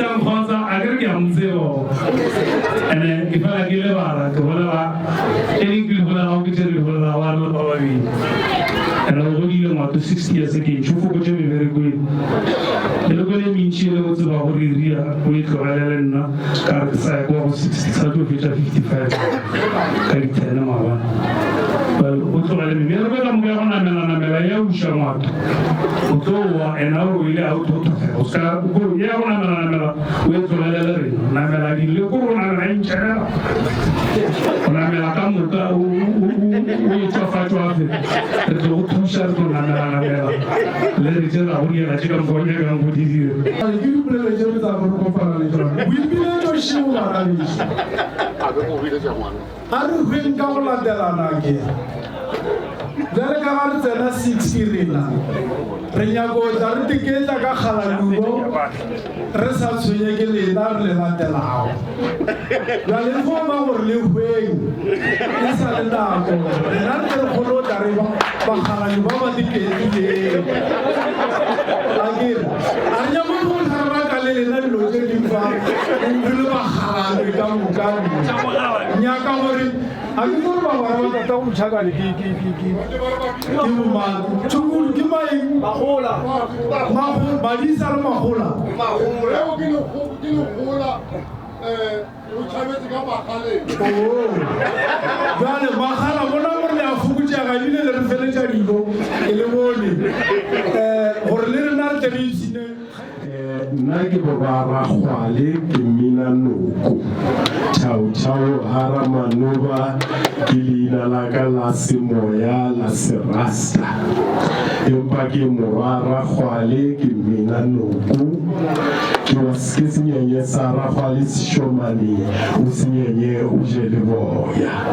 Mr Nkgotsa a ke re ke a mo tseba ene ke fela ke lebala ke bolela e leng ke di bolelago ke tše re di bolelago a re le ba babedi ene o godile ngwato 60 years ke ntšho fokotše meberekweng meleko e mentši e le go tseba gore ria o e tlogelele nna ka re ke sa ya kwa go 60 sa tlo fetša 55 ka di-ten maabane o tlogele mebereko ka moka ya go namela namela ya uša ngwato o tlo wa ena o ile a o thothogela o ska ya go namela namela o e tlogelele rena namela dile ko go namela e ntšhela o namela ka moka o e tswafatšwafe re tlo go thuša re tlo namela namela le re tše ra go diela tše ka moka o nyakang go di dira. Ke dipolelo tše re tsa go re kopana le tšona. Boipiletšo šeo bana bešo. A re hweng ka go latelana ke. Bjale ka ga re tsena 60 rena re nyako tla re teketla ka kgalalubo re sa tshwenye ke lena re le latelago. Bjale e fo ba gore le hweng e sa le nako rena re tle re kgone go tla re ba bakgaladi ba ba teketlileng. A ke re a re nyako go tla re raka le lena dilo tše ding fa re le bakgaladi ka moka. Nyaka gore A ke tsebe bagwera ba tata go Mtšhakane ke ke ke ke ke bomang. Tšhukudu ke maeng? Magola. Magola, badisa le magola. Magola. Eo ke ke legola eh o tšhabetse ka magaleng. Oh. Jale magala bona gore le a fokotšega ebile le re feletša dilo ke le bone eh gore le rena re tle re ipshine. Nna ke morwa Rakgwale, ke mmina noko. Thau thau hara manoba ke leina la ka la semoya la serasta. Empa ke morwa Rakgwale, ke mmina noko. Ke wa ke senyenye sa Rakgwale Sešomane, o senyenye o je le boya.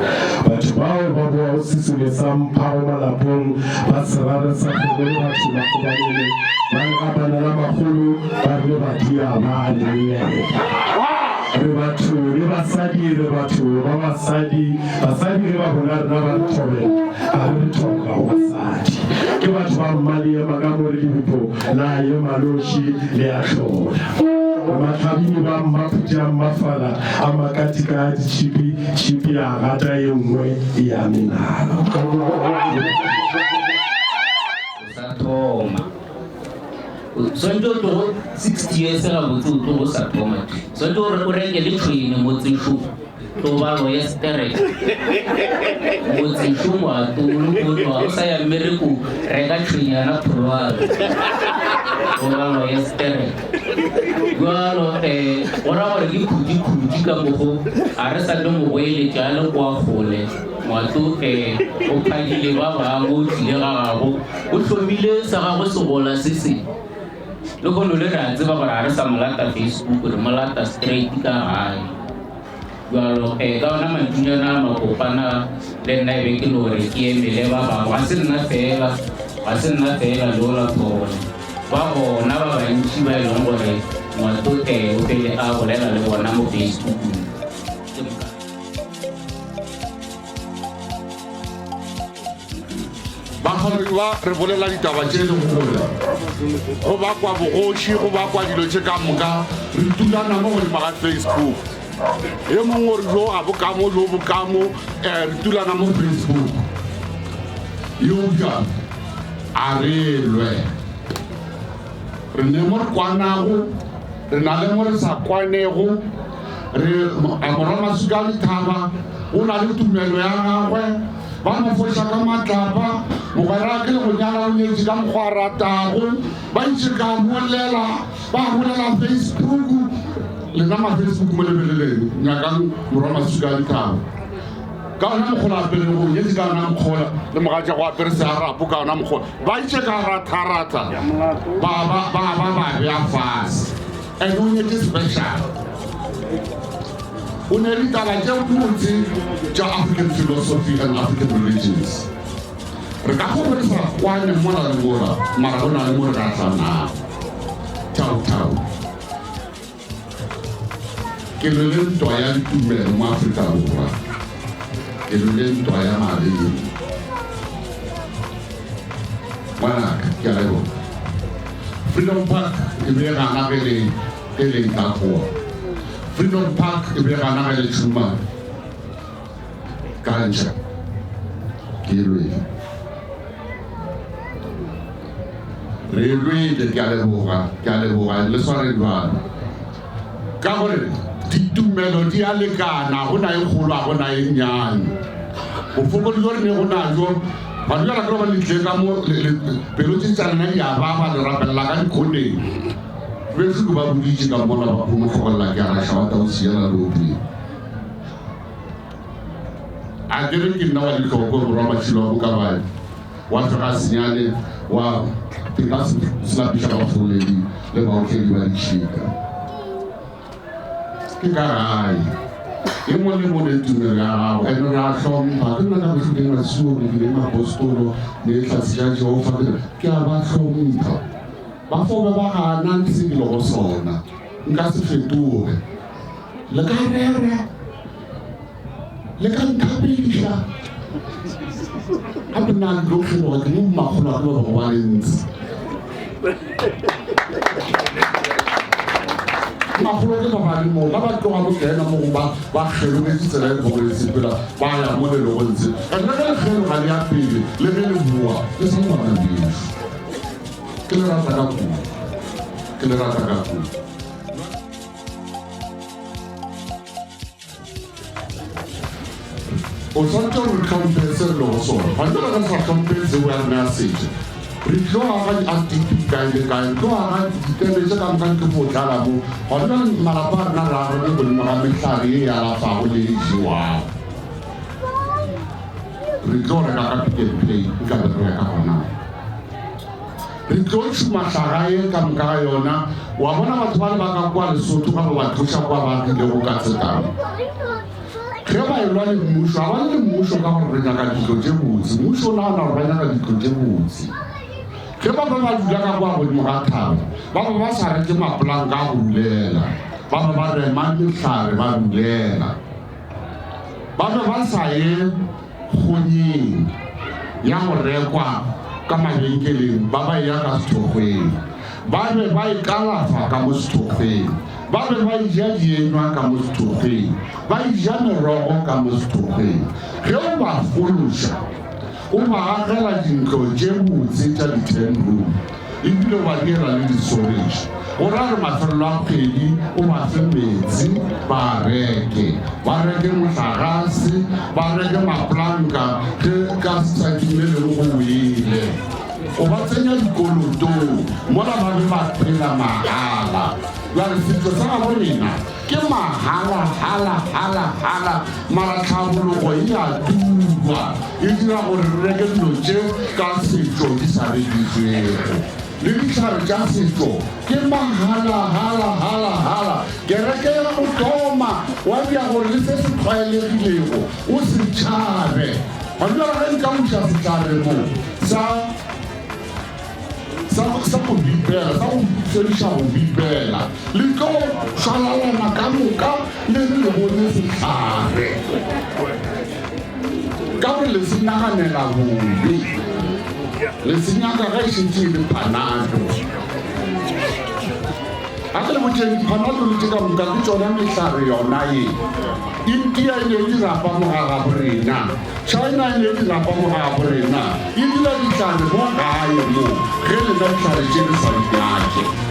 Batho bao ba boago sesole sa mphago malapong ba serare sa kgomo le batho ba kgobanele ba le ga bana la magolo ba rile badia ba leleka. Re batho le basadi re batho ba basadi basadi ge ba bona rena ba re thobela ga re re thobela go basadi ke batho ba mmaleema ka mo re lehupo la ema loši le a hlola. Mahlabini ba mmaphuti a mmafala a makatika a ditšhipi, tšhipi ya gata ye nngwe ya menala. O sa thoma. O swantse o tlogo 60 years gabotse o tlogo sa thoma. Swantse o reke le tšhwene motsešo. Tlo ba loye sterek. Motsešo moato o le o sa ya mmerekong reka tšhwenyana pholwana. Tlo ba loye sterek. Bjalo um go ra gore ke khudi-khudi ka mogo ga re sa tlo mo goeletša a le kwa kgole. Ngwato um o phadile ba bangwe o tlile ga gabo o hlomile sa gagwe segola se se Lehono le re a tseba gore ga re sa mo lata Facebook re mo lata straight ka gae. Bjalo eh, ka ona mantšunyana a makopana le nna e be ke no re ke emele ba bangwe ga se nna fela ga se nna fela leola thole ba gona ba bantši ba e leng gore ngwato eh, o pele a bolela le bona mo Facebookong. Ke moka. Bakgomedi ba re bolela ditaba tše lego gore go bakwa bogoši, go bakwa dilo tše ka moka, re tulana mo godimo ga Facebook. E mongwe o re jo ga bo ka mo, jo bo ka mo, um re tulana mo Facebook. Eupša a re lwe. Re ne mo re kwanago, re na le mo re sa kwanego. Re a morwa Masuka a dithaba, o na le tumelo ya gagwe. Ba mo foša ka matlapa. Mogwera ke le go nyala o nyetše ka mokgwa a ratago. Ba itše ka bolela, ba bolela Facebook. Lena ma Facebook mo lebeleleng, nyakang morwa Masuka a dithaba. Ka ona mokgola aperego, o nyetše ka ona mokgola, le mogatša go apere searapo ka ona mokgola. Ba itše ka ratharatha, ba ba ba ba ba bea fase. And o nyetše special. O ne ditaba tše botse tša African philosophy and African religions. Re ka go re sa kwane mola le mola, mara go na le mo re ka tlanago. Thau thau. Ke lwele ntwa ya ditumelo mo Afrika Borwa. Ke lwele ntwa ya maleme. Ngwanaka, ke a leboga. Freedom Park e be gana ge le Ge le etla kua Freedom Park e be gana ge le tšhuma ganja ke e lwele. Re e lwele, ke a leboga, ke a leboga, le sware bjalo. Ka gore ditumelo di a lekana, go na e kgolo, ga go na e nnyane. Bofokodi bjo re ne go najo, batho bjala ke ba le tlile ka mo, pelo tše tša lena di a baba, le rapelela ka dikhoneng. Beso ke ba boditše ka mola ba kgomo hlogolela ke a raša wa tau siela leopeng. A ke re ke nna wa dihlokwe morwa Mašilo wa Bokabane wa hloga senyane wa teka selapiša bafoledi le baotledi ba ditšhika. Ke ka gae. E mongwe le mongwe le tumelo ya gago ene re a hlompha. Ke nna ka bohloko ke Masione ke le Mapostolo le Hlatse tša Jehofa ke re ke a ba hlompha. Ba fo be ba gana le se ke lego sona. Nka se fetoge. Le ka rera, le ka nthapediša. Gape nna le tlo kgeloga ke mo makgolo a ke ba bego ba le ntsi. Makgolo ke ba ba le moo, ba ba tloga mo kena mo go ba ba kgelogetse tsela e bego e sepela ba ya mo le lego ntse. And le ge le kgeloga le ya pele, le ge le boa, le sa le bana bešo. Ke le rata ka kudu. Ke le rata ka kudu. O swanetše gore re hlomphe se re lego sona. Gantši re re sa hlomphe tsebo ya rena ya setšo, re tlo aga di-RDP kae le kae, re tlo aga ditene tše ka moka di tlo fo tlala mo. Gona bjale malapa a rena re agile godimo ga mehlare ye e alafago le e jewago. Re tlo reka ka Pick n Pay nkabe re reka gona. Re tlo tšhuma hlaga ye ka moka ga yona. Wa bona batho bale ba ka kua Lesotho ga ba ba tloša kua ba agilego ka tsekano. Ge ba elwa le mmušo, ga ba le le mmušo ka gore re nyaka dintlo tše botse. Mmušo o nagana gore ba nyaka dintlo tše botse. Ge ba be ba dula ka kua godimo ga thaba, ba be ba sa reke mapolanka a go rulela. Ba be ba rema mehlare ba rulela. Ba be ba sa ye kgonyeng ya go rekwa ka mabenkeleng, ba ba eya ka sethokgweng. Ba be ba ikalafa ka mo sethokgweng. Ba be ba eja dienywa ka mo sethokgweng. Ba eja merogo ka mo sethokgweng. Ge o ba fološa, o ba agela dintlo tše botse tša di-ten room, ebile o ba diela le di-storage. O ra re mafelelo a kgwedi o ba fe meetse ba reke, ba reke mohlagase, ba reke mapolanka ge ka setšatšing le lengwe go wele. O ba tsenya dikolotong mola ba be ba phela mahala. Bjale setšo sa gabo rena ke mahala, hala, hala, hala, mara tlhabologo e a turwa, e dira gore re reke dilo tše ka setšo di sa rekišwego. Le dihlare tša setšo ke mahala, hala, hala, hala. Kereke ya go thoma wa dira gore le se se tlwaelegilego o se tšhabe. Gona bjale ge nka buša sehlare mo sa sa sa go bipela, sa go fediša go bipela, le tlo šwalalana ka moka le re le bone sehlare ka gore le se naganela bobe, le se nyaka ge e šetše e le panado. A ke le botšeng, dipanado le tše ka moka ke tšona mehlare yona ye. India e ne e dirapa mo ga gabo rena, China e ne e dirapa mo ga gabo rena, e dira dihlare mo gae mo, ge lena dihlare tše le sa di nyake.